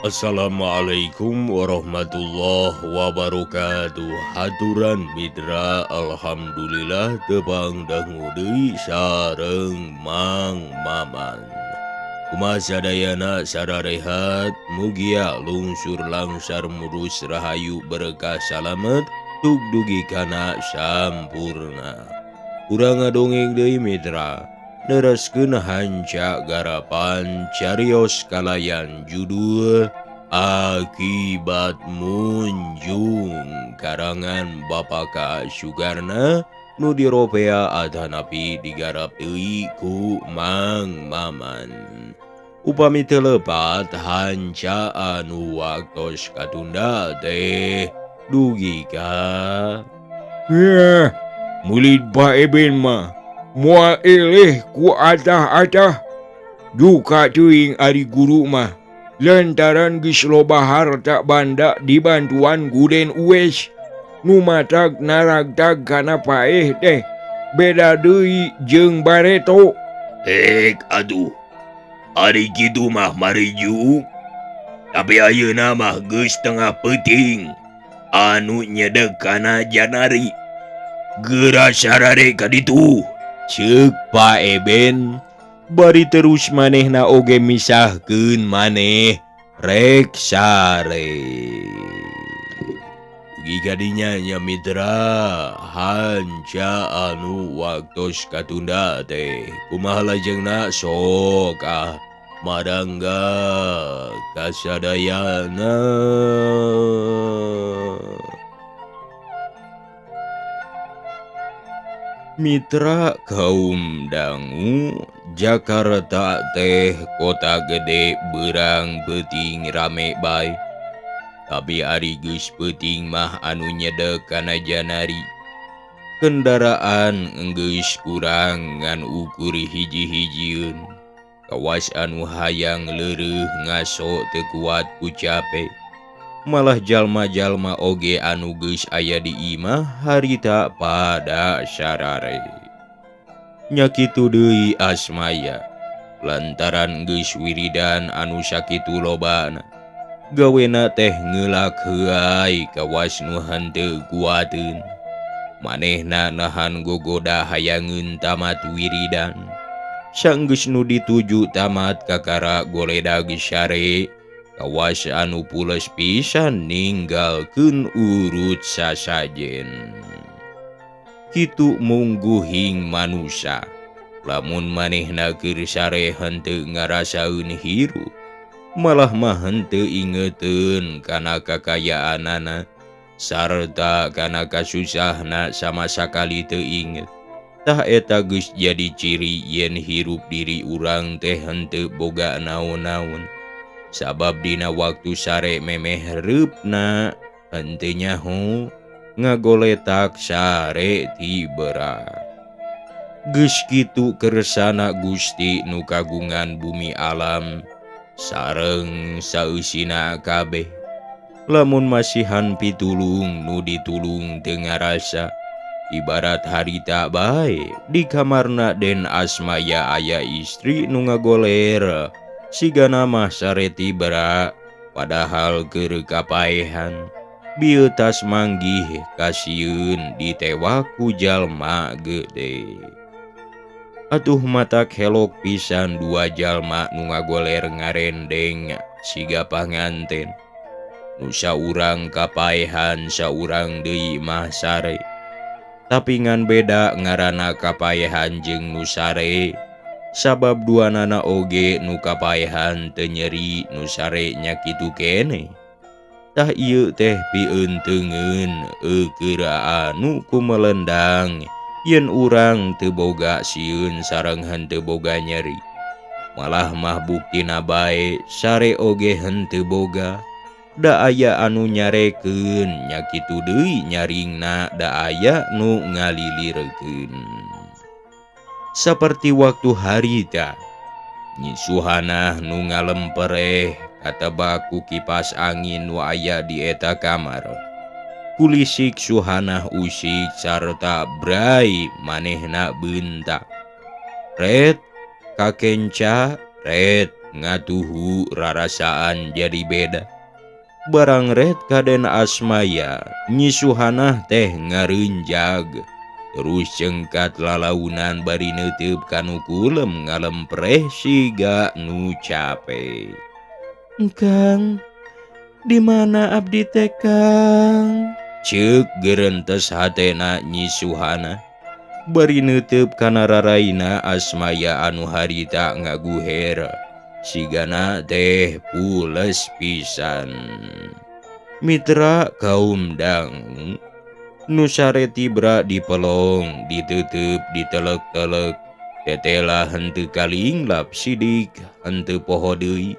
Assalamualaikum warahmatullahi wabarakatuh. Haturan mitra, alhamdulillah tepang dangu deui sareng Mang Maman. Kumaha sadayana sararehat, mugia lungsur langsar murus rahayu berkah salamet tug dugi kana sampurna. Urang ngadongeng deui mitra, neraskeun hanca garapan carios kalayan judul Akibat Munjung karangan Bapak K. Sugarna nu diropea atanapi digarap deui ku Mang Maman. Upami teu lepat hanca anu waktos katunda teh dugi ka Murid Pak Eben mah moal eleh ku atah-atah duka teuing ari guru mah lantaran geus loba harta banda dibantuan Guden Uwes nu matag naragtag kana paeh teh beda deui jeung bareto. Ek aduh, ari kitu mah marijuk, tapi ayeuna mah geus tengah peuting anu nyedek kana janari geura sarare ka ditu. Ceuk Pak Eben bari terus manehna oge misahkeun maneh rek sare. Dugi kadinya nya mitra hanca anu waktos katunda teh kumaha lajengna sok ah marangga kasadayana. Mitra kaum dangu, Jakarta teh kota gede berang peuting rame bae. Tapi ari geus peuting mah anu nyedek kana janari. Kendaraan geus kurang ngan ukur hiji-hijieun. Kawas anu hayang leureuh ngaso teu kuat ku cape. Malah jalma-jalma oge anu geus aya di imah harita pada sarare. Nya kitu deui Asmaya, lantaran geus wiridan anu sakitu lobana. Gawena teh ngeulak heuay kawas nu henteu kuateun. Manehna nahan gogoda hayangeun tamat wiridan. Sanggeus nu dituju tamat kakara goledag sare. Kawas anu pules pisan ninggalkeun urut sasajen. Kitu mungguhing manusa, lamun manehna keur sare henteu ngarasaeun hirup, malah mah henteu ingeteun kana kakayaanana sarta kana kasusahna sama sakali teu inget. Tah eta geus jadi ciri yen hirup diri urang teh henteu boga naon-naon. Sabab dina waktu sare memeh reupna henteu nyaho ngagoletak sare tibera. Geus kitu kersana Gusti nu kagungan bumi alam sareng saeusina kabeh. Lamun masihan pitulung nu ditulung teu ngarasa, ibarat harita bae di kamarna Den Asmaya aya istri nu ngagoler sigana mah sare tibera, padahal keur kapaehan. Bieu tas manggih kasieun ditewak ku jalma gede. Atuh matak helok pisan dua jalma nu ngagoler ngarendeng siga panganten. Nu saurang kapaehan saurang deui mah sare. Tapi ngan beda ngaranna kapaehan jeung nu sare. Sabab duanana oge nu kapaehan teu nyeri nu sare nya kitu keneh. Tah ieu teh pieunteuneun eukeur anu kumelendang yen urang teu boga sieun sareng henteu boga nyeri. Malah mah buktina bae sare oge henteu boga. Da aya anu nyarekeun nya kitu deui nyaringna da aya nu ngalilirkeun. Saperti waktu harita Nyi Suhanah nu ngalempereh katebak ku kipas angin nu aya di eta kamar. Kulisik Suhanah usik sarta brai manehna beunta. Ret kakenca ret Ngatuhu rarasaan jadi beda. Barang red ka Den Asmaya, Nyi Suhanah teh ngareunjag. Terus cengkat lalaunan bari neuteup kanu kulem ngalempreh siga nu cape. Kang, di mana abdi teh, Kang? Ceuk gerentes hatena Nyi Suhana. Bari neuteup kana raraina Asmaya anu harita ngaguher. Sigana teh pules pisan. Mitra kaum dang nu sare tibra dipelong, ditutup, ditelek-telek, tetela henteu kalinglap sidik, henteu poho deui.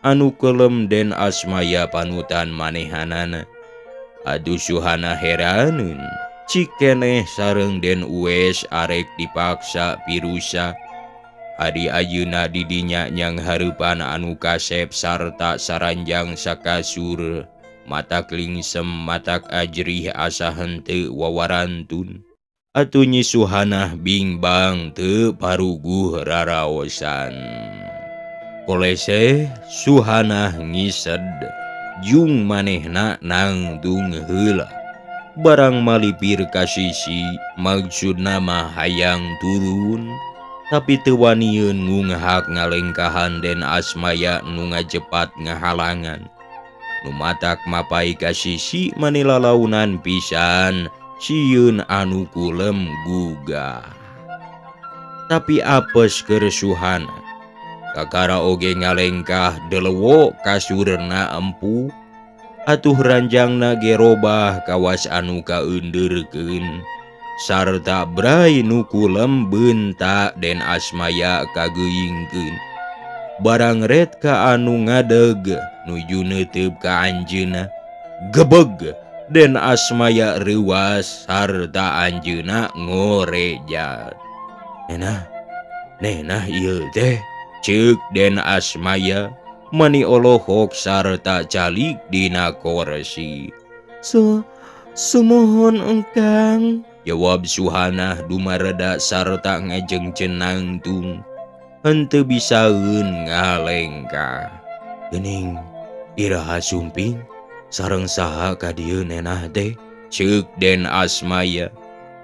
Anu kelem Den Asmaya panutan manehanana. Aduh Suhana heraneun, cik keneh sareng Den Uwes arek dipaksa pirusa. Adi ayeuna didinya nyang hareupan anu kasep sarta saranjang sakasur. Matak lingsem matak ajrih asa henteu wawarantun. Atuh Nyi Suhanah bingbang teu paruguh raraosan. Kolese Suhanah ngised jung manehna nangtung heula. Barang malipir ka sisi maksudna mah hayang turun, tapi teu wanieun ngunghak ngalengkahan Den Asmaya nu ngajepat ngahalangan. Nu matak mapai ka sisi manilalaunan pisan sieun anu kulem gugah. Tapi apes keur Suhana. Kakara oge ngalengkah delewo kasurna empu. Atuh ranjangna ge robah kawas anu kaeundeurkeun. Sarta brai nu kulem beunta Den Asmaya kageuingkeun. Barang red ka anu ngadeg nuju neuteup ka anjeunna. Gebeg Den Asmaya reuwas sarta anjeunna ngorejat. Nenah, nenah ieu teh, ceuk Den Asmaya mani olohok sarta calik dina korsi. Sumuhun engkang, jawab Suhanah dumareda sarta ngajengceun nangtung. Henteu bisaeun ngalengkah. Geuning iraha sumping sareng saha ka dieu nenah teh, ceuk Den Asmaya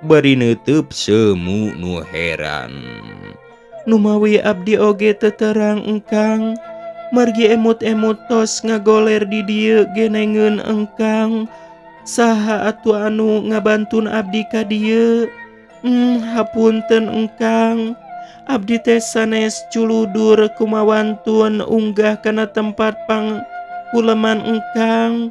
bari neuteup semu nu heran. Numawi abdi oge teu terang engkang, margi emut-emut tos ngagoler di dieu genengeun engkang. Saha atuh anu ngabantun abdi ka dieu? Hapunten engkang. Abdi teh sanes culudur kumawantun unggah kana tempat pangkuleman engkang.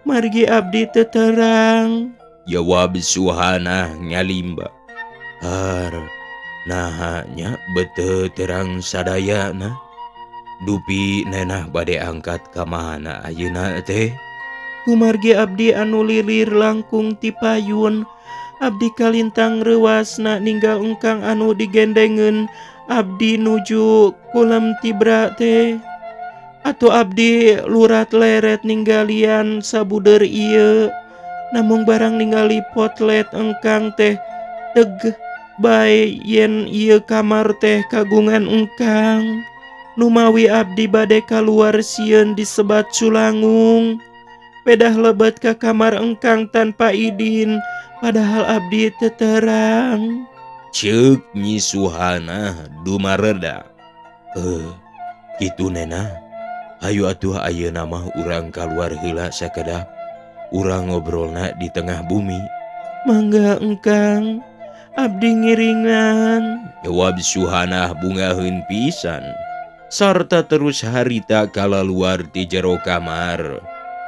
Margi abdi teu terang, jawab Suhanah ngalimba. Har, naha nya bete terang sadayana. Dupi nenah bade angkat ka mana ayeuna teh? Kumargi abdi anu lilir langkung ti payun. Abdi kalintang reuasna ninggal engkang anu digendengeun abdi nuju kulem tibra teh. Atuh abdi lurat leret ninggalian sabuder ieu. Namung barang ningali potlet engkang teh teg bae yen ieu kamar teh kagungan engkang. Numawi abdi bade kaluar sieun disebat culangung. Pedah lebet ka kamar engkang tanpa idin, padahal abdi teu terang. Ceuk Nyi Suhanah dumareda. Kitu nenah. Hayu atuh ayeuna mah urang kaluar heula sakedap. Urang ngobrolna di tengah bumi. Mangga engkang, abdi ngiringan, jawab Suhanah bungaheun pisan. Sarta terus harita kalaluar ti jero kamar.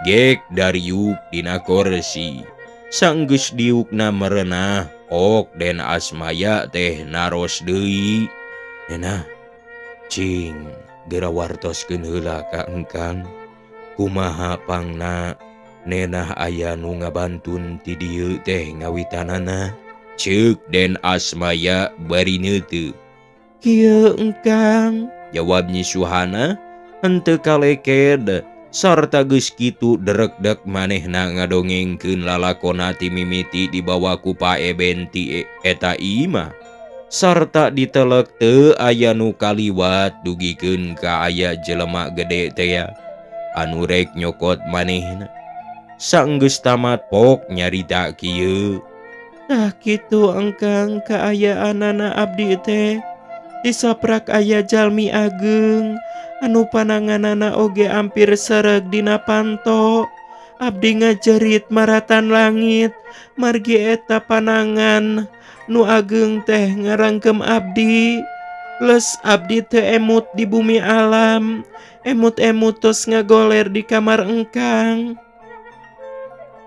Gek dariuk dina korsi. Sanggeus diukna merenah, ok Den Asmaya teh naros deui. Nenah, cing geura wartoskeun heula ka engkang. Kumaha pangna nenah aya nu ngabantun ti dieu teh ngawitanana? Ceuk Den Asmaya bari neuteup. Kieu engkang, jawab Nyi Suhana henteu kaleked. Sarta geus kitu derekdek manehna ngadongengkeun lalakona ti mimiti dibawa ku Pak Eben ti eta imah. Sarta ditelek teu aya nu kaliwat dugikeun ka aya jelema gede tea anu rek nyokot manehna. Sanggeus tamat pok nyarita kieu. Tah kitu engkang kaayaanana abdi teh disaprak aya jalmi ageng anu pananganana oge ampir sereg dina panto. Abdi ngajerit maratan langit margi eta panangan nu ageng teh ngarangkem abdi. Les abdi teu emut di bumi alam, emut-emut tos ngagoler di kamar engkang.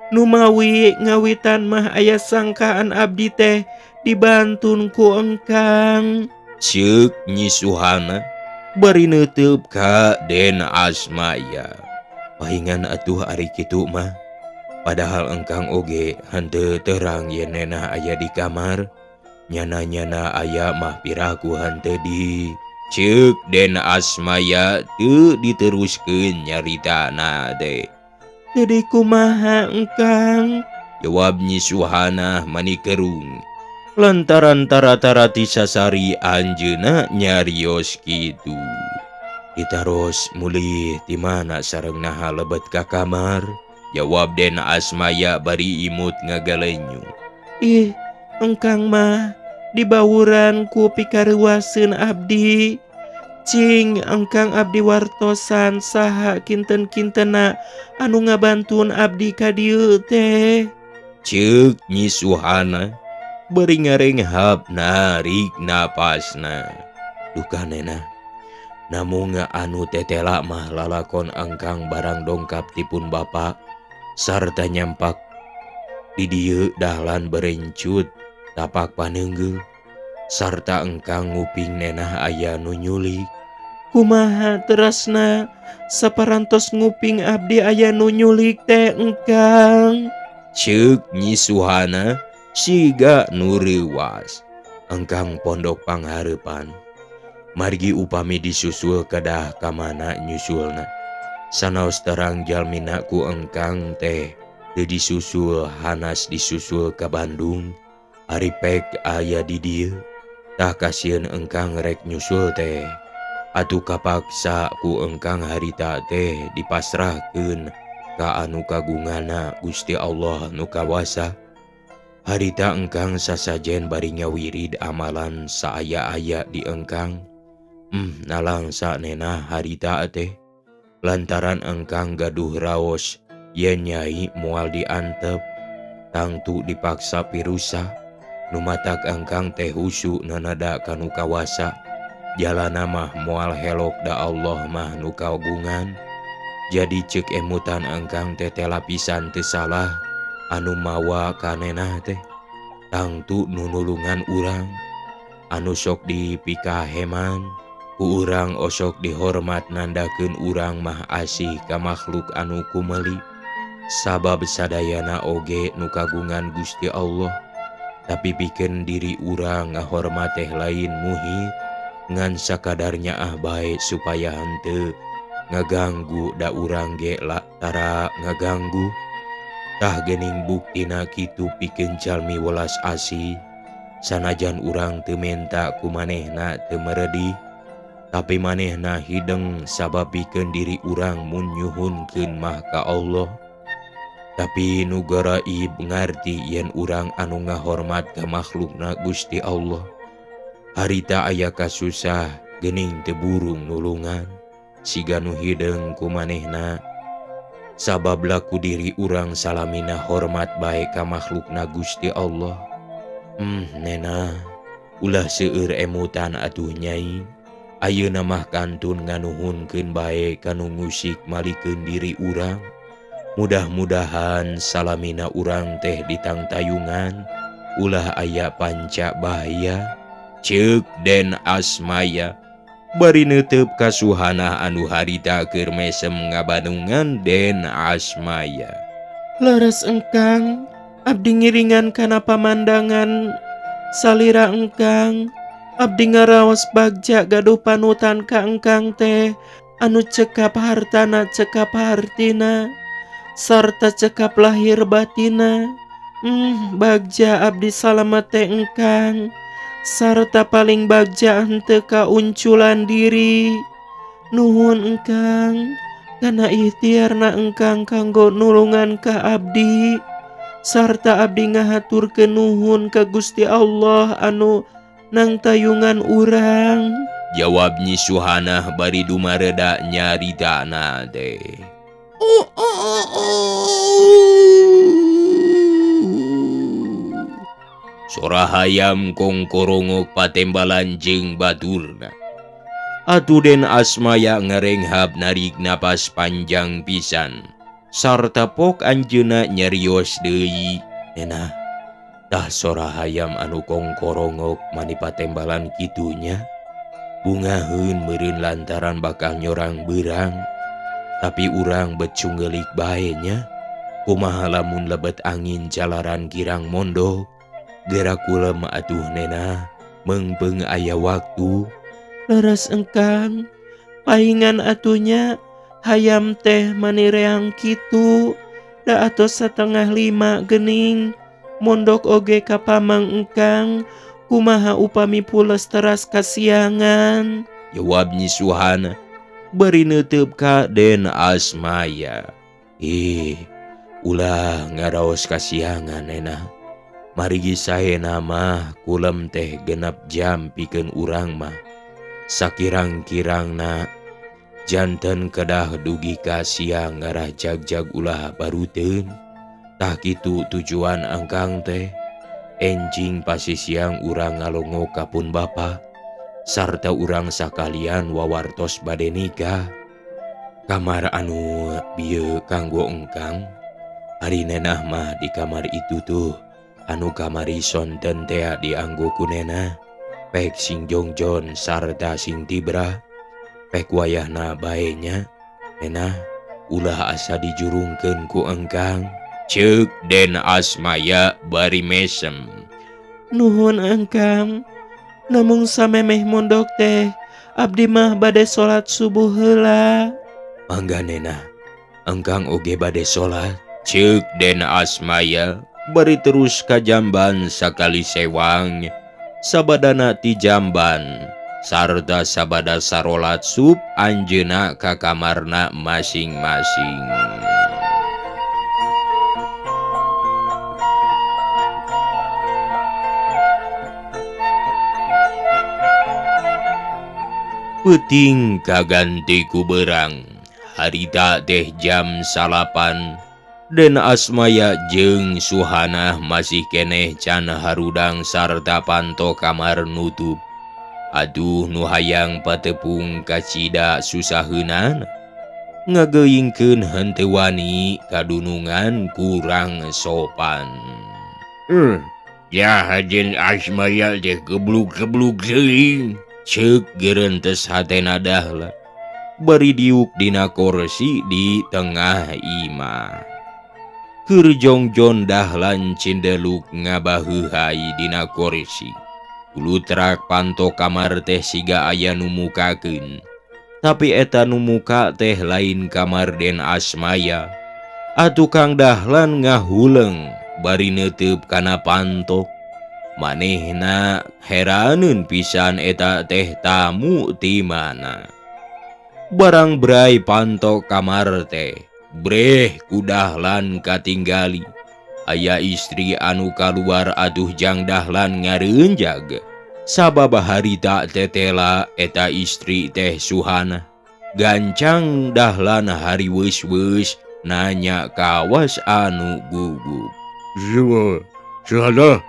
Numawi ngawitan mah aya sangkaan abdi teh dibantun ku engkang. Ceuk Nyi Suhana bari neuteub ka Den Asmaya. Pahingan atuh ari kitu mah. Padahal engkang oge henteu terang yen nenah aya di kamar. Nyana-nyana aya mah piraku henteu di. Ceuk Den Asmaya teu diteruskeun nyaritana teh. Jadi kumaha engkang? Jawab Nyi Suhana mani kerung. Lantaran tara-tara tisasari anjeunna nyarios kitu. Ditaros mulih ti mana sareng naha lebet ka kamar? Jawab Den Asmaya bari imut ngagalenyu. Ih, engkang mah dibawuran ku pikareuwaseun abdi. Cing engkang abdi wartosan saha kinten-kintena anu ngabantun abdi ka dieu teh. Ceuk Nyi Suhana bari ngarenghap narik napasna. Duka nenah. Namun anu tetela mah lalakon engkang barang dongkap tipun bapa sarta nyampak di dieu dahlan berencut tapak paneunggul sarta engkang nguping nenah aya nu nyulik. Kumaha terasna saparantos nguping abdi aya nu nyulik teh engkang? Ceuk Nyi Suhana siga nu reuwas. Engkang pondok panghareupan. Margi upami disusul kedah ka mana nyusulna. Sanaos terang jalmina ku engkang teh teu disusul hanas disusul ka Bandung. Ari pek aya di dieu. Tah kasieun engkang rek nyusul teh. Atuh kapaksa ku engkang harita teh dipasrahkeun ka anu kagungana Gusti Allah nu kawasa. Harita engkang sasajen bari nyawirid amalan saaya-aya di engkang. Nalangsa nenah harita teh. Lantaran engkang gaduh raos yen nyai moal diantep, tangtu dipaksa pirusa. Nu matak engkang teh husu nanada ka nu kawasa. Jalana mah moal helok da Allah mah nu kagungan. Jadi ceuk emutan engkang teh telapisan teu salah anu mawa kanenah teh. Tangtu nu nulungan urang anu sok dipikaheman ku urang osok dihormat nandakeun urang mah asih ka makhluk anu kumeli. Sabab sadayana oge nu kagungan Gusti Allah. Tapi pikeun diri urang ngahormat teh lain muhit ngan sakadarnya ah bae supaya henteu ngaganggu da urang ge la tara ngaganggu. Tah geuning buktina kitu pikeun jalmi welas asih. Sanajan urang teu menta ku manehna teu meredih, tapi manehna hideng sabab pikeun diri urang mun nyuhunkeun mah ka Allah. Tapi nu garaib ngarti yen urang anu ngahormat ka makhlukna Gusti Allah. Harita aya kasusah geuning teu burung nulungan siga nu hideung ku manehna. Sabab laku diri urang salamina hormat bae ka makhlukna Gusti Allah. Nena ulah seueur emutan atuh nyai. Ayeuna mah kantun nganuhunkeun bae ka nu ngusik malikeun diri urang. Mudah-mudahan salamina urang teh ditangtayungan ulah aya panca bahaya. Ceuk Den Asmaya bari neuteub ka Suhana anu harita keur mesem ngabanungan Den Asmaya. Leres engkang, abdi ngiringan kana pamandangan salira engkang. Abdi ngaraos bagja gaduh panutan ka engkang teh anu cekap hartana cekap hartina sarta cekap lahir batina. Bagja abdi salamet teh engkang. Sarta paling bagja henteu kaunculan diri. Nuhun engkang kana ikhtiarna engkang kanggo nulungan ka abdi. Sarta abdi ngahaturkeun nuhun ka Gusti Allah anu nangtayungan urang. Jawab Nyi Suhanah bari dumareda nyaritana teh. Sora hayam kongkorongok patembalan jeung baturna. Atuh Den Asmaya ngarenghap narik napas panjang pisan. Sarta pok anjeunna nyarios deui. Nenah, tah sora hayam anu kongkorongok mani patembalan kitunya. Bungaheun meureun lantaran bakal nyorang beurang. Tapi urang becunggelik bae nya. Kumaha lamun lebet angin jalaran girang mondok. Gerak kulem atuh nenah, meungpeung aya waktu. Leres engkang, paingan atunya hayam teh manireang kitu. Da atos 4:30 gening. Mondok oge ka pamang engkang. Kumaha upami pules teras kasiangan. Jawab Nyi Suhana bari neuteup ka Den Asmaya. Ih, ulah ngaraos kasiangan nenah. Marigi saena mah kulem teh genep jam pikeun urang mah. Sakirang-kirangna janten kedah dugi ka siang ngarah jag-jag ulah baruteun. Tah kitu tujuan angkang teh. Enjing pasi siang urang ngalongo ka pun bapa sarta urang sakalian wawartos bade nikah. Kamar anu bieu kanggo engkang. Ari nenah mah di kamar itu tuh anu kamari sonten tea dianggo ku nenah. Pek sing jongjon sarta sing tibra. Pek wayahna bae nya. Nenah ulah asa dijurungkeun ku engkang. Ceuk Den Asmaya bari mesem. Nuhun engkang. Namung samemeh mondok teh abdi mah bade salat subuh heula. Mangga nenah, engkang oge bade salat. Ceuk Den Asmaya bari terus ka jamban sakali sewang. Sabadana ti jamban sarta sabada sarolat sup anjeunna ka kamarna masing-masing. Peuting kaganti ku beurang. Harita teh jam 9. Den Asmaya jeung Suhanah masih keneh can harudang sarta panto kamar nutup. Aduh nu hayang patepung kacida susaheunan. Ngageuingkeun henteu wani kadunungan kurang sopan. Ya Den Asmaya teh geblug-geblug teuing. Ceuk gerentes hatena dahlah. Bari diuk dina kursi di tengah imah. Keur jongjon dahlan cindeluk ngabaheuhai dina kursi. Kulutrak panto kamar teh siga aya nu mukakeun. Tapi eta nu muka teh lain kamar Den Asmaya. Atuh Kang Dahlan ngahuleng bari neuteup kana panto. Manehna heraneun pisan eta teh tamu ti mana. Barang brai panto kamar teh, breh ku Dahlan katinggali. Aya istri anu kaluar atuh jang Dahlan ngareunjag. Sabab harita tetela eta istri teh Suhana. Gancang Dahlan hari weus-weus nanya kawas anu gugup. Suhana,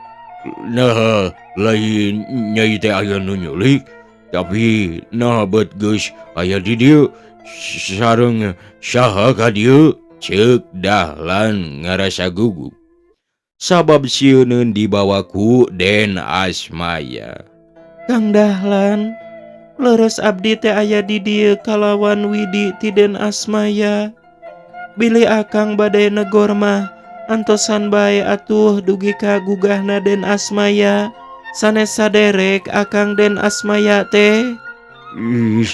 nah lain nyai teh aya nu nyulik, tapi nah bet geus aya di dieu sareng saha ka dieu? Ceuk Dahlan ngarasa gugup. Sabab sieuneun dibawa ku Den Asmaya. Kang Dahlan, leres abdi teh aya di dieu kalawan Widi ti Den Asmaya. Bilih akang bade negor mah antosan bae atuh dugi ka gugahna Den Asmaya. Sanes saderek akang Den Asmaya teh. Ih,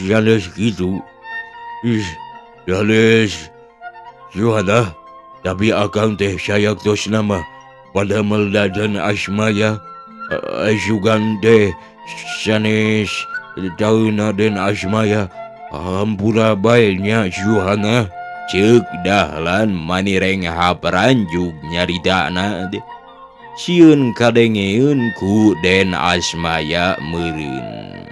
sanes kitu. Ih, sanes. Suhana, tapi akang teh sayaktos nama pada meldadan Asmaya. Sugan teh sanes tauna Den Asmaya hampura bae nya Suhana. Ceuk Dahlan manireng haperanjug nyaritana teh. Sieun kadengeun ku Den Asmaya meureun.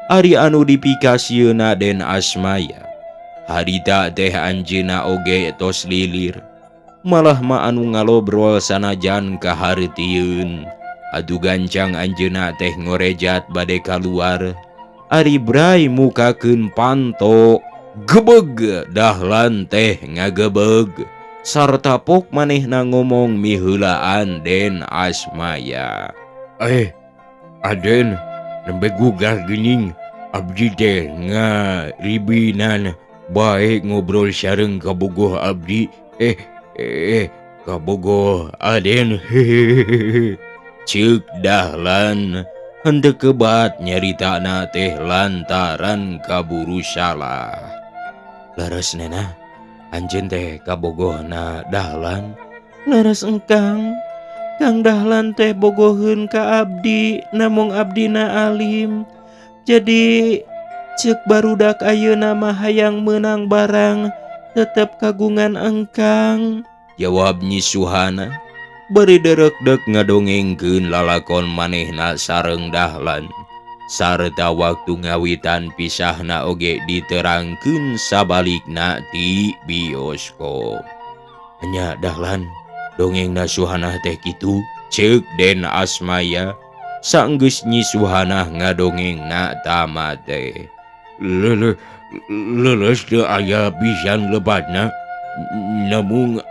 Ari anu dipikasieuna Den Asmaya harita teh anjeunna oge tos lilir. Malah ma anu ngalobrol sanajan kahartieun. Atuh gancang anjeunna teh ngorejat bade kaluar. Ari Bray mukakeun panto gebeg Dahlan teh ngagebeg sarta pok manehna ngomong miheulaan Den Asmaya. Aden nembe gugah geuning abdi teh ngaribinan bae ngobrol sareng kabogoh abdi. Kabogoh Aden. Ceuk Dahlan henteu kebat nyaritana teh lantaran kaburu salah. Leres nena anjeun teh kabogohna Dahlan. Leres engkang. Kang Dahlan teh bogoheun ka abdi namung abdina alim. Jadi ceuk barudak ayeuna mah hayang meunang barang tetep kagungan engkang. Jawab Nyi Suhana bari derek-dek ngadongengkeun lalakon manehna sareng Dahlan. Sarta waktu ngawitan pisahna oge diterangkeun sabalikna ti bioskop. Nya Dahlan dongengna Suhana teh kitu. Ceuk Den Asmaya sanggeus Nyi Suhana ngadongengna tamat teh. Leles teu aya pisan lebatna namung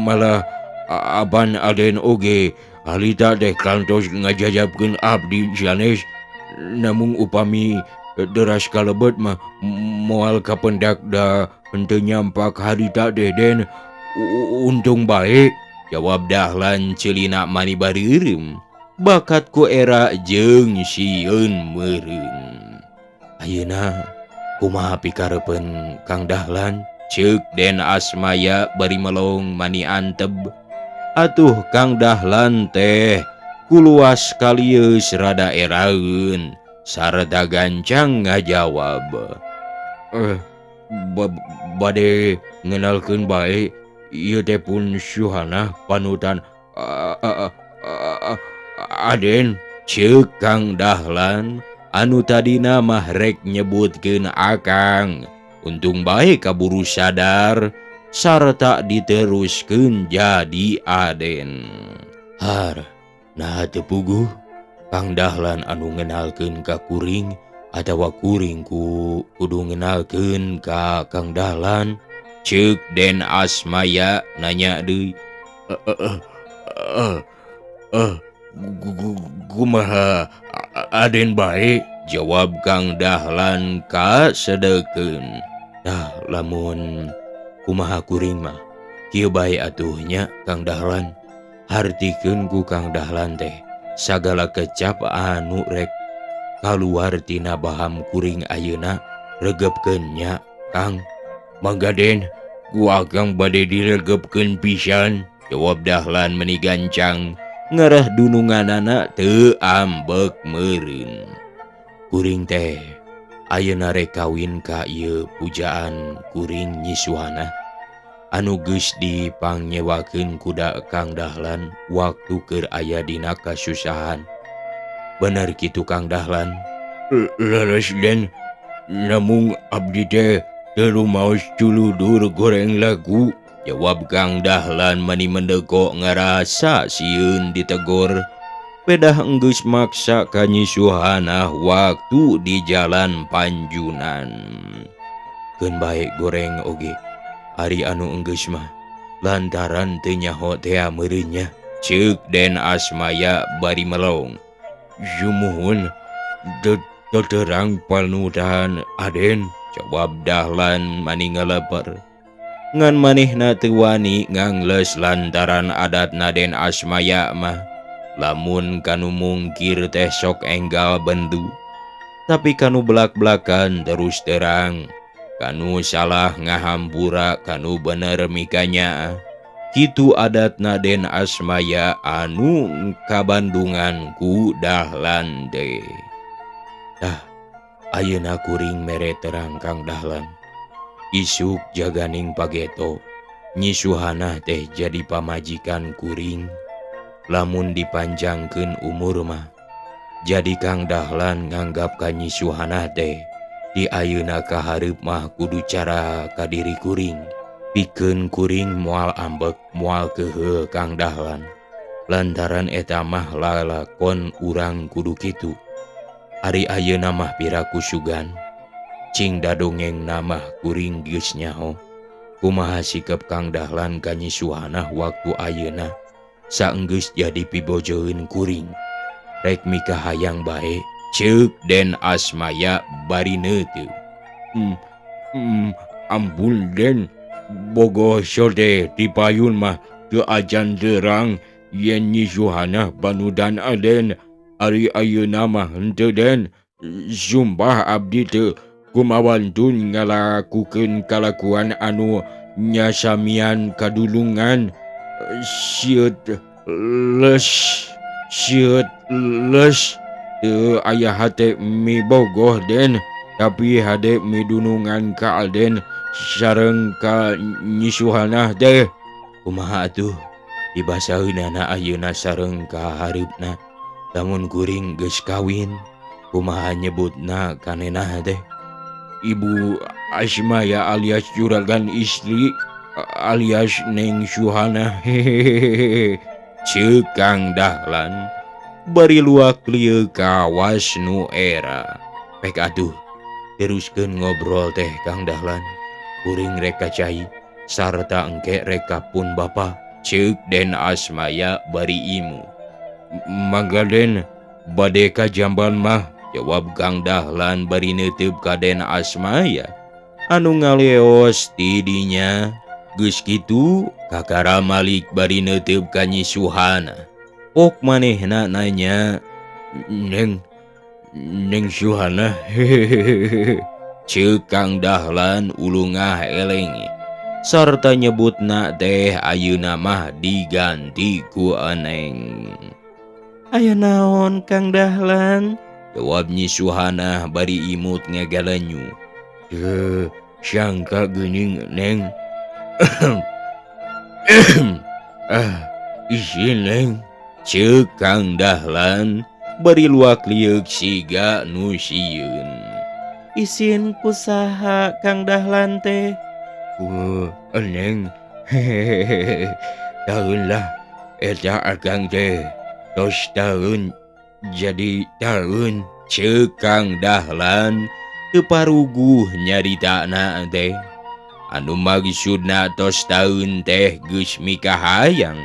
malah aban Aden oge harita teh kantos ngajajabkeun abdi sanes namung upami deras kalebet mah moal kapendak da henteu nyampak harita teh Den untung bae. Jawab Dahlan ceulina mani bareureum bakat ku era jeung sieun meureun. Ayeuna kumaha pikarepeun Kang Dahlan? Ceuk Den Asmaya bari melong mani anteb. Atuh Kang Dahlan teh kuluas kalieus rada eraeun sarta gancang ngajawab. Bade ngenalkeun bae ieu teh pun Suhana panutan Aden. Ceuk Kang Dahlan anu tadina mah rek nyebutkeun akang. Untung bae kaburu sadar sarta diteruskeun jadi Aden. Har, nah teu puguh Kang Dahlan anu ngenalkeun ka kuring atawa kuring ku kudu ngenalkeun ka Kang Dahlan. Ceuk Den Asmaya nanya deui. Kumaha Aden bae? Jawab Kang Dahlan kasedekeun. Nah, lamun kumaha kuring mah kieu bae atuh nya Kang Dahlan. Hartikeun ku Kang Dahlan teh sagala kecap anu rek kaluar tina baham kuring ayeuna regepkeun nya Kang. Mangga Den, ku akang bade diregepkeun pisan. Jawab Dahlan meni gancang ngarah dununganana teu ambek meureun. Kuring teh ayeuna rek kawin ka ieu pujaan kuring Nyi Suhana anu geus dipangyewakeun kuda Kang Dahlan waktu keur aya dina kasusahan. Bener kitu Kang Dahlan? Leres Den, namung abdi teh teu rumaos culudur goreng lagu. Jawab Kang Dahlan mani mendeko ngarasa sieun ditegor. Pedah enggeus maksa ka Nyi Suhana waktu di jalan Panjunan. Keun bae goreng oge ari anu enggeus mah lantaran teu nyaho tea meureun nya. Ceuk Den Asmaya bari melong. Sumuhun terang panutan Aden. Jawab Dahlan mani ngaleper. Ngan manehna teu wani ngangles lantaran adat Den Asmaya mah lamun kanu mungkir teh sok enggal bendu. Tapi kanu belak-belakan terus terang, kanu salah ngahampura, kanu bener mikanya. Kitu adatna Den Asmaya anu kabandungan ku Dahlan teh. Tah, ayeuna kuring mere terang Kang Dahlan. Isuk jaganing pageto, Nyi Suhana teh jadi pamajikan kuring. Lamun dipanjangkeun umur mah, jadi Kang Dahlan nganggap ka Nyi Suhana teh di ayeuna ka hareup mah kudu cara ka diri kuring. Pikeun kuring moal ambek moal kehe Kang Dahlan. Lantaran eta mah lalakon urang kudu kitu. Ari ayeuna mah piraku sugan. Cing dadongeng mah kuring geus nyaho. Kumaha sikap Kang Dahlan ka Nyi Suhana waktu ayeuna saenggeus jadi pibojoeun kuring. Rek mikahayang bae ceuk Den Asmaya bari neuteup. Ampun Den, bogoh sode ti payun mah teu acan terang yen Nyi Suhana banudan Aden. Ari ayeuna mah henteu Den, sumpah abdi teu kumawantun ngalakukeun kalakuan anu nyasamian kadulungan. Sieut les, sieut les, teu aya hate mibogoh Den, tapi hade midunungan ka Aden sareng ka Nyi Suhana teh. Kumaha atuh dibasaeunana ayeuna sareng ka hareupna? Lamun kuring geus kawin, kumaha nyebutna kanenah teh? Ibu Asmaya alias juragan istri alias Neng Suhana. Hehehe. Ceuk Kang Dahlan bari luak lieu kawas nu era. Pek atuh teruskeun ngobrol teh Kang Dahlan. Kuring rek ka cai sarta engke rek ka pun bapa. Ceuk Den Asmaya bari imu. Mangga Den, bade ka jamban mah, jawab Kang Dahlan bari neuteup ka Den Asmaya anu ngaleos ti dinya. Geus kitu kakara malik bari neuteup ka Nyi Suhana. Pok manehna nanya, Neng, Neng Suhana. Hehehe. Ceuk Kang Dahlan ulungah elenge sarta nyebutna teh ayeuna mah diganti ku Eneng. Aya naon Kang Dahlan? Jawab Nyi Suhana bari imut ngagalenyu. Teu sangka geuning Neng. Ah, isin Neng. Ceuk Kang Dahlan bari luak lieuk siga nu sieun. Isin kusaha Kang Dahlan teh? Eneng. Hehehe. Taun lah eta akang teh tos taun jadi taun. Ceuk Kang Dahlan teu paruguh nyaritana teh. Anu maksudna tos taun teh geus mikahayang.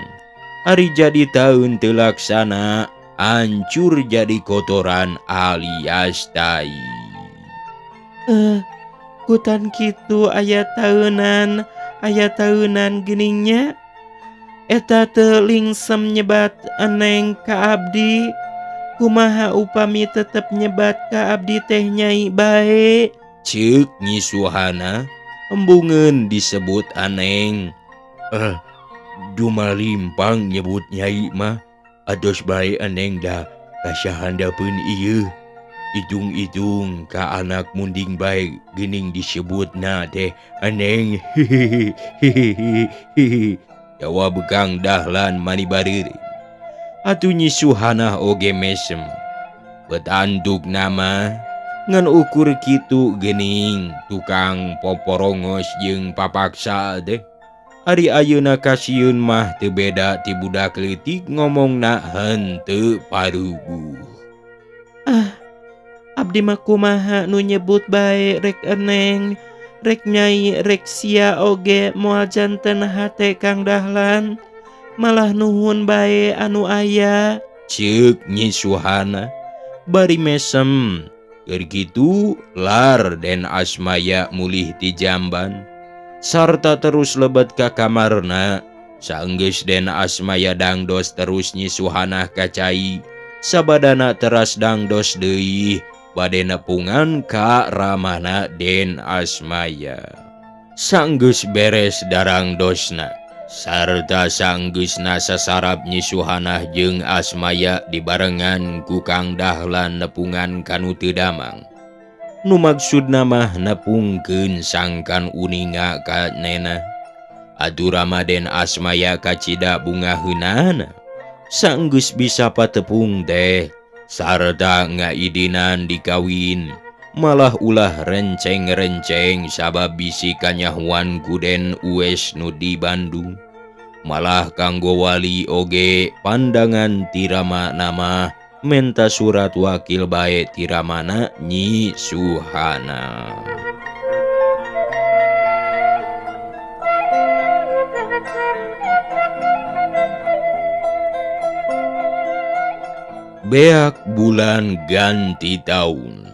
Ari jadi taun teu laksana, hancur jadi kotoran alias tai. Kutan kitu aya taunan, aya taunan geningnya. Eta teu lingsem nyebat Eneng ka abdi. Kumaha upami tetep nyebat ka abdi teh nyai bae? Ceuk Nyi Suhana embungeun disebut Aneng. Dumalimpang nyebut nyai mah atos bae Eneng da kasahandapeun ieu. Itung-itung ka anak munding bae geuning disebutna teh Eneng. Hehehe. Jawab Kang Dahlan mani bareureum. Atuh Nyi Suhana oge mesem. Betantuk nama ngan ukur kitu geuning tukang poporongos jeung papaksa teh. Ari ayeuna kasieun mah teu beda ti budak leutik ngomongna henteu paruguh. Ah, abdi mah kumaha nu nyebut bae rek Eneng, rek nyai, rek sia oge moal janten hate Kang Dahlan. Malah nuhun bae anu aya. Ceuk Nyi Suhana bari mesem. Keur kitu lar Den Asmaya mulih ti jamban sarta terus lebet ka kamarna. Saenggeus Den Asmaya dangdos terus Nyi Suhana ka cai. Sabadana teras dangdos deui bade nepungan ka ramana Den Asmaya. Sanggeus beres darangdosna, Sarta sanggeusna sasarap Nyi Suhanah jeung Asmaya dibarengan ku Kang Dahlan nepungan kanu teu damang. Nu maksudna mah nepungkeun sangkan uninga ka nena. Atuh Ramaden Asmaya kacida bungaheunana. Sanggeus bisa patepung teh sarta ngaidinan dikawin. Malah ulah renceng-renceng sabab bisi kanyahuan ku Den Uwes nu di Bandung. Malah kanggo wali oge pandangan tirama nama menta surat wakil bae tiramana Nyi Suhana. Beak bulan ganti taun.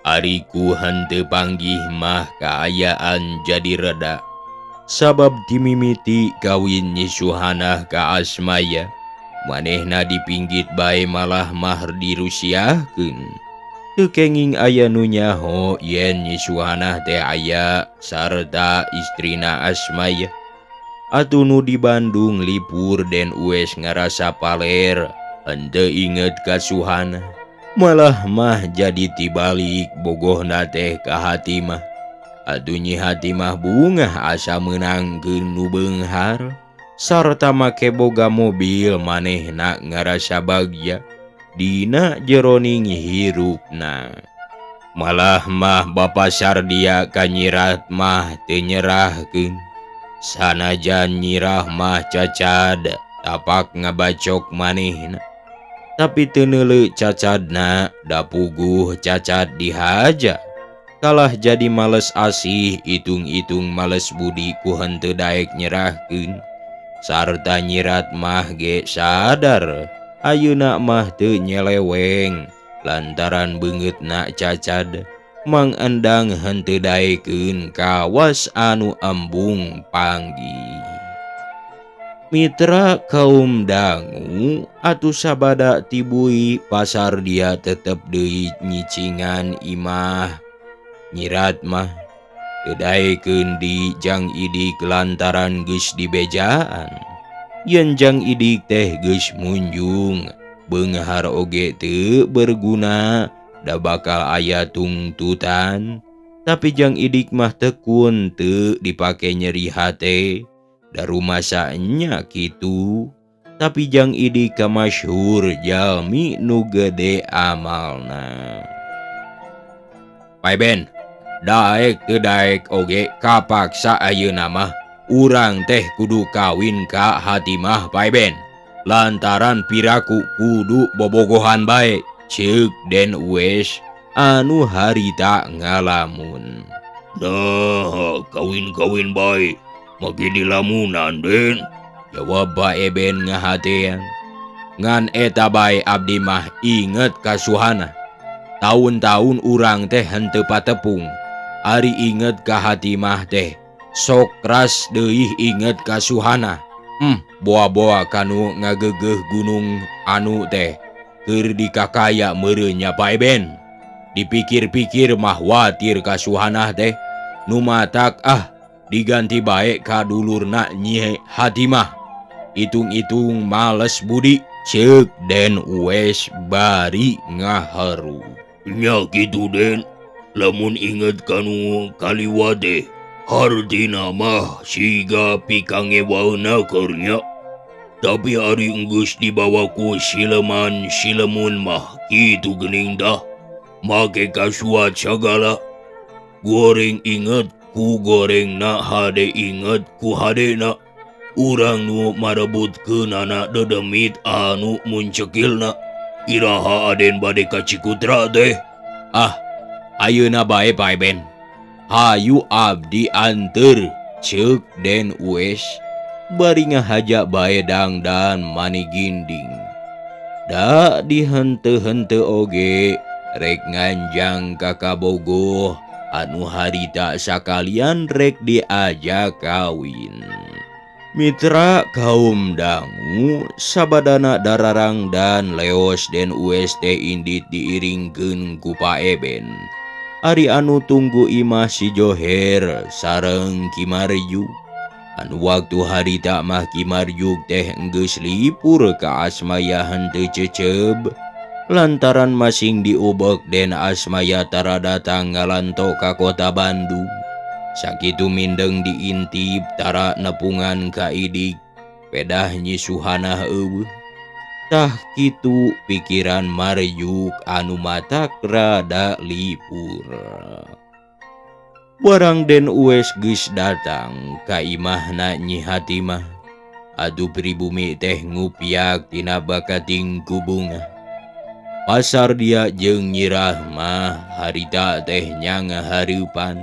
Ariku henteu panggih mah kaayaan jadi reda. Sabab dimimiti kawin Nyi Suhanah ka Asmaya, manehna dipinggit bae malah mah dirusiahkeun. Teu kenging aya nu nyaho yen Nyi Suhanah teh aya sarta istrina Asmaya. Atuh nu di Bandung lipur Den Uwes ngarasa paler, henteu inget ka Suhanah. Malah mah jadi tibalik bogohna teh ka Hatimah. Atuh Nyi Hatimah bungah asa meunangkeun nu beunghar sarta make boga mobil manehna ngarasa bagja dina jeroning hirupna. Malah mah Bapa Sardia ka Nyirat mah teu nyerahkeun. Sanajan Nyirah mah cacad tapak ngabacok manehna. Tapi teu neuleu cacadna da puguh cacad dihaja. Kalah jadi males asih itung-itung males budi ku henteu daek nyerahkeun. Sarta Nyirat mah ge sadar ayeuna mah teu nyeleweng lantaran beungeutna cacad. Mang Endang henteu daekeun kawas anu embung panggih. Mitra kaum dangu atuh sabada tibui pasar dia tetep deui nyicingan imah. Nyirat mah teu daekeun di Jang Idik lantaran geus dibejaan. Yen Jang Idik teh geus munjung, beunghar oge teu berguna, da bakal aya tungtutan. Tapi Jang Idik mah tekun teu dipake nyeri hate. Darumasa nya kitu, tapi Jang Idik kamasyhur jalmi nu gede amalna. Pai Ben, daek teu daek oge kapaksa ayeuna mah urang teh kudu kawin ka Hatimah Pai Ben. Lantaran piraku kudu bobogohan bae, ceuk Den Uwes anu harita ngalamun. Nah, kawin-kawin bae. Maki dilamunan, Den. Jawab Bae Ben ngahatean. Ngan eta bae abdi mah inget ka Suhana. Taun-taun urang teh henteu patepung. Ari inget ka Hatimah teh sok ras deui inget ka Suhana. Boa-boa kanu ngagegeuh gunung anu teh keur dikakaya meureun nya Bae Ben. Dipikir-pikir mah watir ka Suhana teh. Nu matak ah diganti bae ka dulurna Nyi Hatimah. Itung-itung males budi ceuk Den Uwes bari ngaharu. Nya kitu Den, lamun inget kanu kaliwat hartina mah siga pikangewaeuna keur nya. Tapi ari enggeus dibawa ku sileman silemun mah kitu geuning dah. Make kasuat sagala. Goreng inget ku gorengna, hade inget ku hadena. Urang nu marebutkeunana dedemit anu muncekilna. Iraha aden bade ka Cikutra teh. Ah, ayeuna bae Pae Ben. Hayu abdi anteur ceuk Den Uwes bari ngahaja bae dangdan mani ginding. Da dihenteu-henteu oge rek nganjang ka Kabogoh anu harita sakalian rek diajak kawin. Mitra kaum dangu sabadana dararang dan leos Den Uwes teh indit diiringkeun ku Pak Eben. Ari anu tunggu imah si Joher sareng Ki Marju. Anu waktu harita mah Ki Marjuk teh enggeus lipur ka Asmaya henteu ceceb. Lantaran masing diubek Den Asmaya tara datang ngalanto ka kota Bandung. Sakitu mindeng diintip tara nepungan ka idik, pedah Nyi Suhanah eueuh. Tah kitu pikiran Marjuk anu matak rada lipur. Barang Den Uwes geus datang ka imahna Nyi Hatimah. Atuh pribumi teh ngupiak tina bakating ku bunga. Pasar dia jeung Nyi Rahmah harita teh nyanga hareupan.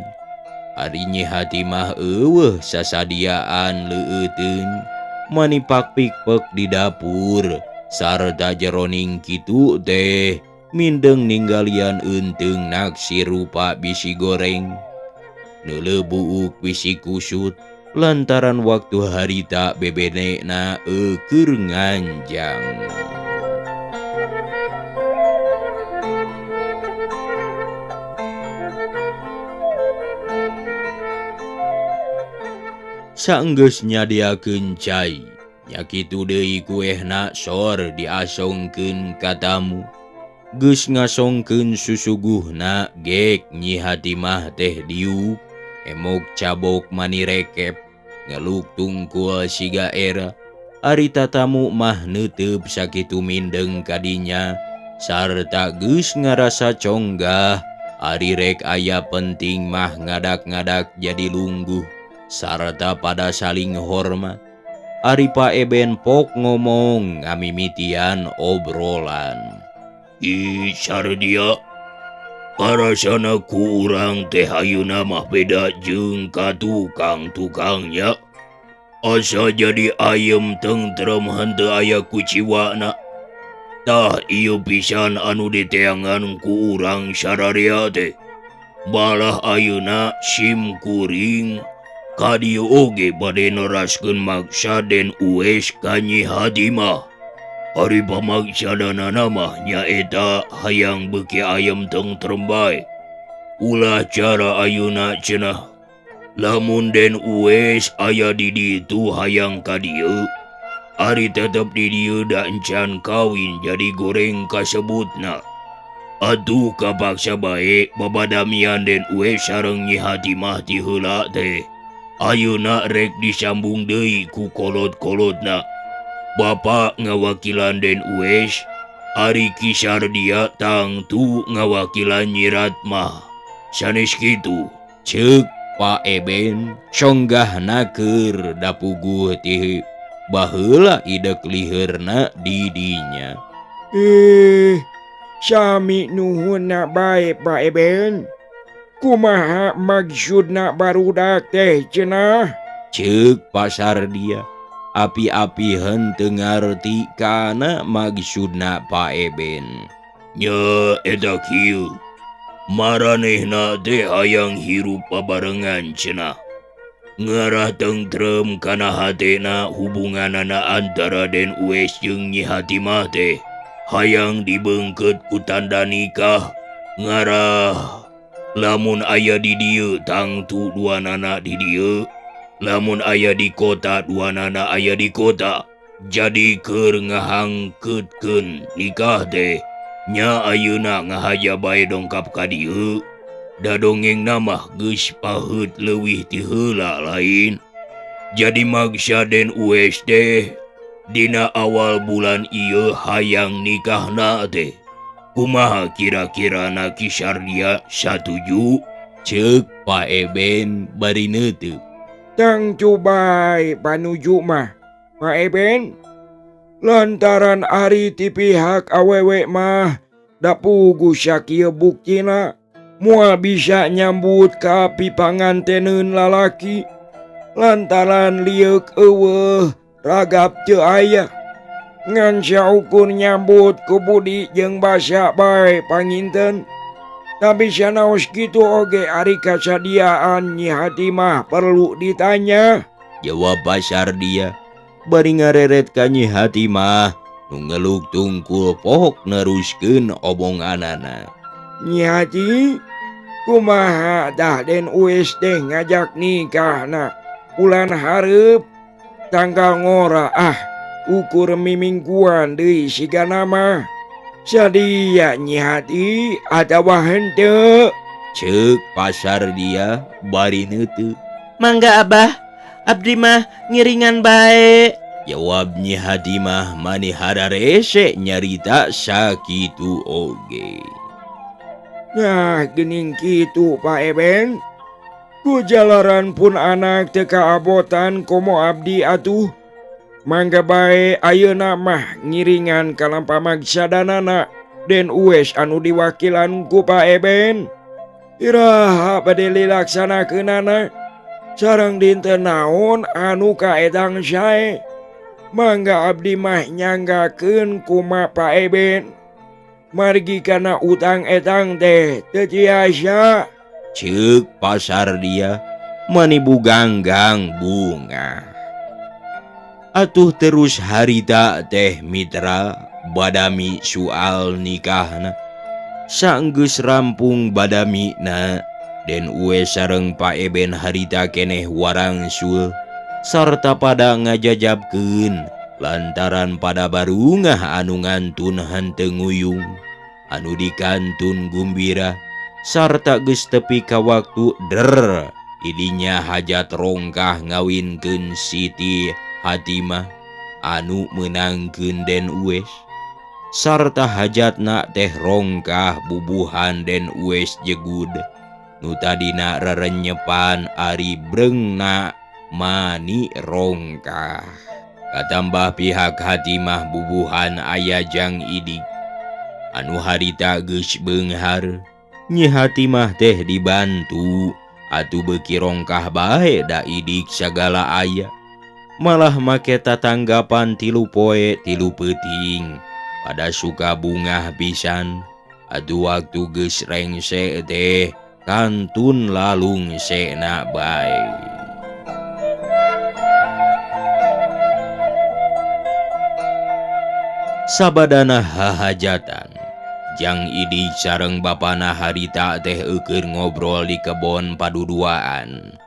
Ari Nyi Hatimah eueuh sasadiaan leueuteun manipak pikpek di dapur sarta jeroning kitu teh mindeng ninggalian eunteung naksir rupa bisi goreng. Neuleuh buuk bisi kusut lantaran waktu harita bebenena eueur nganjang. Saenggeus nyadiakeun cai, nya kitu deui kuehna sor diasongkeun ka tamu. Geus ngasongkeun susuguhna gek Nyi Hatimah teh diuk, emok cabok mani rekep, ngeluk tungkul siga era. Ari tatamu mah neuteup sakitu mindeng kadinya, sarta geus ngarasa conggah. Ari rek aya penting mah ngadak-ngadak jadi lungguh sarta pada saling hormat. Ari Pak Eben pok ngomong ngamimitian obrolan. Ih sardia, karasana ku urang teh ayeuna mah beda jeung ka tukang-tukangnya. Asa jadi ayem tentrem henteu aya kuciwana. Tah ieu pisan anu diteangan ku urang sararea teh. Malah ayeuna sim kuring ka dieu oge bade neraskeun maksa Den Uwes ka Nyi Hatimah. Ari pamaksadanana mah nyaeta hayang beuki ayem tentrem bae. Ulah cara ayeuna cenah. Lamun Den Uwes aya di ditu hayang ka dieu, ari tetep di dieu da encan kawin jadi goreng kasebutna. Atuh kapaksa bae babadamian Den Uwes sareng Nyi Hatimah ti heula teh. Ayeuna rek disambung deui ku kolot-kolotna. Bapak ngawakilan Den Uwes, ari Ki Sardia tangtu ngawakilan Nyi Ratmah. Sanes kitu, ceuk Pak Eben conggahna keur dapuguh ti baheula idek liheurna di dinya. Sami nuhunna bae Pak Eben. Kumaha maksudna barudak teh cenah? Ceuk Pak Sardia. Api-api henteu ngarti kana maksudna Pak Eben. Nya eta kieu. Maranehna teh hayang hirup babarengan cenah. Ngarah tentrem kana hatena hubunganana antara Den Uwes jeung Nyi Hatimah teh hayang dibeungkeut ku tanda nikah. Ngarah lamun aya di dieu tangtu duanana di dieu, lamun aya di kota duanana aya di kota. Jadi keur ngahangkeutkeun nikah teh nya ayeuna ngahaja bae dongkap ka dieu. Da dongengna mah geus paheut leuwih ti heula lain. Jadi maksa Den Uwes teh dina awal bulan ieu hayang nikahna teh. Kumaha kira-kirana Ki Sardia satuju? Ceuk Pak Eben bari neuteuk. Tangtu bae panuju mah Pak Eben. Lantaran ari ti pihak awewe mah da puguh sakieu buktina moal bisa nyambut ka pipanganteneun lalaki. Lantaran lieuk eueuh ragap teu aya. Ngan saukur nyambut ku budi jeung basa bae panginten. Tapi sanaos kitu oge ari kasadiaan Nyi Hatimah perlu ditanya. Jawab Pak Sardia bari ngareret ka Nyi Hatimah nu ngeluk tungkul pohok neruskeun omonganana. Nyi Hati, kumaha dah Den Uwes teh ngajak nikahna? Bulan hareup tanggal ngora ah ukur mimingguan deui sigana mah. Sadia Nyi Hati atawa henteu? Ceuk pasar dia bari neuteup. Mangga Abah, abdi mah ngiringan bae. Jawab Nyi Hatimah mani hararese nyarita sakitu oge. Nah geuning kitu Pak Eben. Ku jalaran pun anak teu kaabotan komo abdi atuh. Mangga bae ayeuna mah ngiringan ka lampah magsadanana Den Uwes anu diwakilan ku Pak Eben. Iraha bade dilaksanakeunana sareng dinten naon anu kaedang sae. Mangga abdi mah nyanggakeun kuma Pak Eben. Margi kana utang etang teh teu tiasa. Ceuk pasar dia mani buganggang bunga. Atuh terus harita teh mitra badami soal nikahna. Sanggeus rampung badamina Den Uwes sareng Pak Eben harita keneh warangsul sarta pada ngajajabkeun lantaran pada barungah anu ngantun henteu nguyung anu dikantun gumbira sarta geus tepi ka waktu der idinya hajat rongkah ngawinkeun Siti Hatimah anu meunangkeun Den Uwes sarta hajatna teh rongkah bubuhan Den Uwes jegud nu tadina rerenyepan ari brengna mani rongkah. Katambah pihak Hatimah bubuhan aya jang idik anu harita geus beunghar. Nyi Hatimah teh dibantu atuh beuki rongkah bae da idik sagala aya. Malah make tatanggapan 3 poe 3 peuting pada suka bungah pisan. Atuh waktu geus rengse teh kantun lalungsena bae. Sabadana hahajatan jang idik sareng bapana harita teh eukeun ngobrol di kebon paduduaan.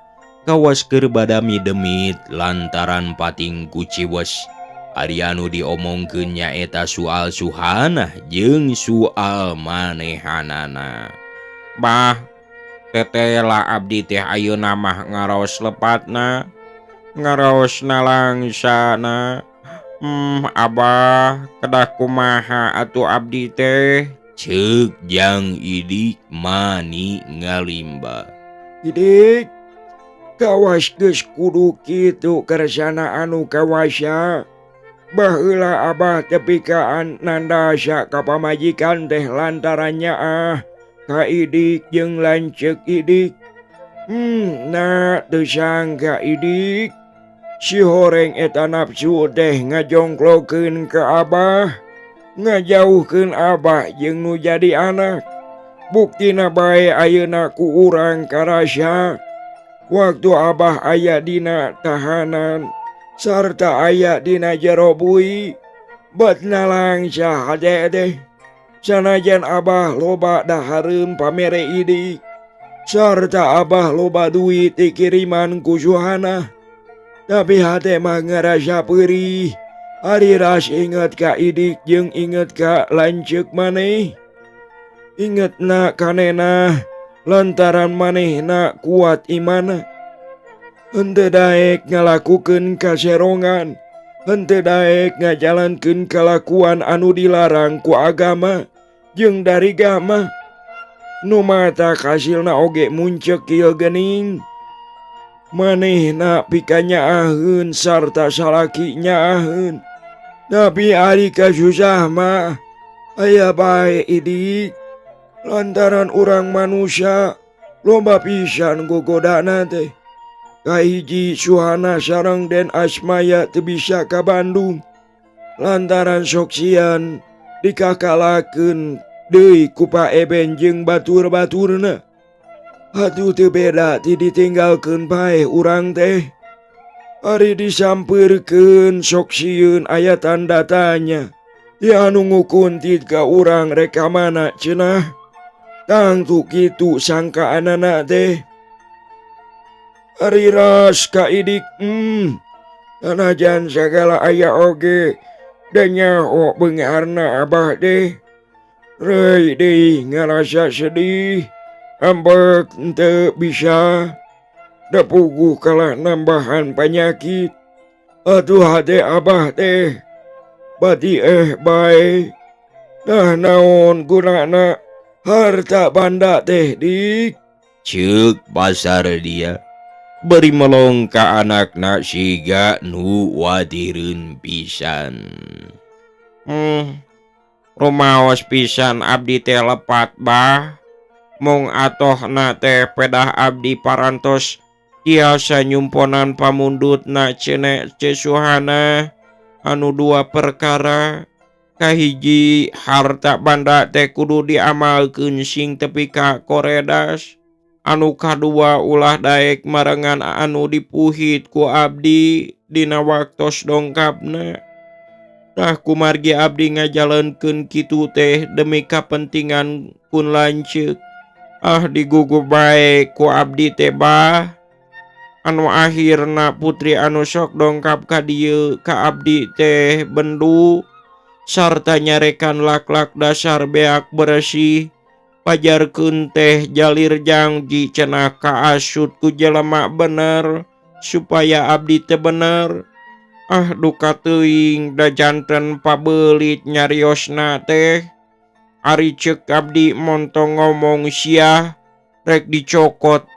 Kawas keur badami demit lantaran pating kuciwes. Ari anu diomongkeun nyaeta soal Suhanah jeung soal manehanana. Bah, tetela abdi teh ayeuna mah ngaraos lepatna, ngaraos nalangsana. Abah, kedah kumaha atuh abdi teh? Ceuk jang idik mani ngalimba. Idik, kawas geus kudu kitu kersana anu kawasa. Baheula abah tepi ka nandasa ka pamajikan teh lantaran nyaah ka idik jeung lanceuk idik. Nah teu sangka idik. Si horeng eta nafsu teh ngajongklokeun ka abah, ngajauhkeun abah jeung nu jadi anak. Buktina bae ayeuna ku urang karasa. Waktu abah aya dina tahanan sarta aya dina jero bui, bet nalangsa hade teh. Sanajan abah loba dahareun pamere idik, sarta abah loba duit dikiriman ku Suhana. Tapi hate mah ngarasa perih. Ari ras inget ka idik jeung inget ka lanceuk maneh. Ingetna kanena lantaran manehna kuat imana. Henteu daek ngalakukeun kaserongan, henteu daek ngajalankeun kalakuan anu dilarang ku agama jeung dari gama. Nu mata kasilna oge muncek kieu geuning. Manehna pikanyaaheun sarta salaki nyaaheun. Tapi ari kasusah mah aya bae idik. Lantaran urang manusia loba pisan gogodana teh. Kahiji Suhana sareng Den Asmaya teu bisa ka Bandung lantaran sok sieun dikakalakeun deui ku Pak Eben jeung batur-baturna. Atuh teu beda ti ditinggalkeun bae urang teh. Ari disampeurkeun sok sieun aya tanda tanya. Ya anu ngukuntit ka urang rek ka mana cenah. Tangtu kitu sangkaanana teh. Ari ras ka idik sanajan sagala aya oge da nyaho beungharna abah teh. Reuy deui ngarasa sedih ambek henteu bisa da puguh kalah nambahan panyakit. Atuh hate abah teh bati bae. Nah naon gunana harta banda teh dik? Ceuk pasar dia beri melong ka anakna siga nu wadireun pisan. Rumaos pisan abdi teh lepat bah. Mung atohna teh pedah abdi parantos tiasa nyumponan pamundutna ceneh Ce Suhana anu dua perkara. Kahiji harta banda teh kudu diamalkeun sing tepi ka koredas. Anu kadua ulah daek marengan anu dipuhit ku abdi dina waktos dongkapna. Tah kumargi abdi ngajalankeun kitu teh demi kapentingan pun lanceuk. Ah digugu bae ku abdi teh bah. Anu akhirna putri anu sok dongkap ka dieu ka abdi teh bendu sarta nyarekan lak-lak dasar beak bersih. Pajarkeun teh jalir jangji cenah kaasut ku jelema bener supaya abdi teh bener. Ah duka teuing da janten pabeulit nyariosna teh. Ari ceuk abdi montong ngomong sia rek dicokot.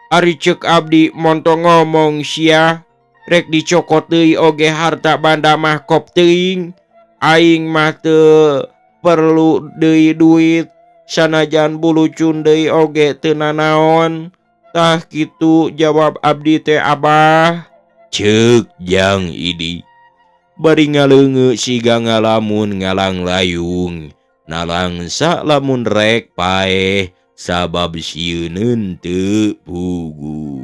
Ari ceuk abdi montong ngomong sia rek dicokot deui oge harta banda mah kop teuing. Aing mah teu perlu deui duit sanajan bulucun deui oge teu nanaon. Tah kitu jawab abdi teh abah. Ceuk Jang Idi bari ngaleungeu siga ngalamun ngalanglayung nalangsa lamun rek paeh sabab sieun teu pugu.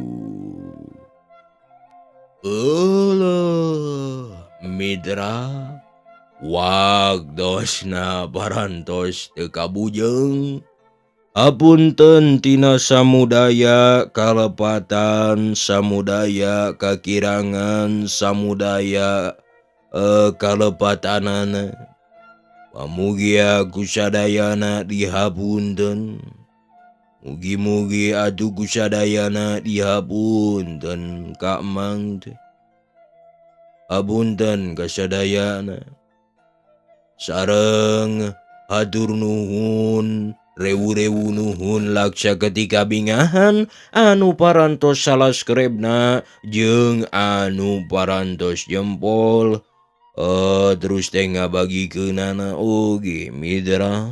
Euleuh mitra wagdosna parantos teu kabujeng. Apunten tina samudaya kalepatan samudaya kakirangan samudaya kalepatanana. Pamugia kusadayana dihapunten. Mugi-mugi atuh kusadayana dihapunten ka Mang teh. Apunten kasadayana. Sareng hatur nuhun rewu-rewu nuhun laksa ketika bingahan anu parantos salaskerebna jeung anu parantos jempol. Terus teh ngabagikeunana oge mitra.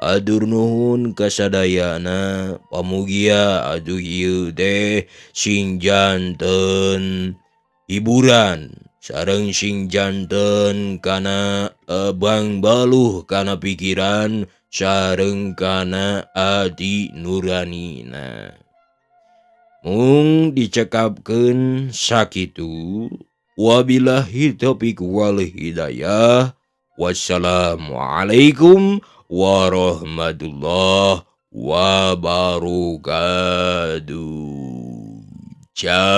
Atur nuhun kasadayana pamugia atuh ieu teh sing janten hiburan sareng sing janten kana bang baluh kana pikiran sareng kana ati nuranina. Mung dicekapkeun sakitu. Wabillahi taufiq wal hidayah. Wassalamualaikum warahmatullahi wabarakatuh. Ciao.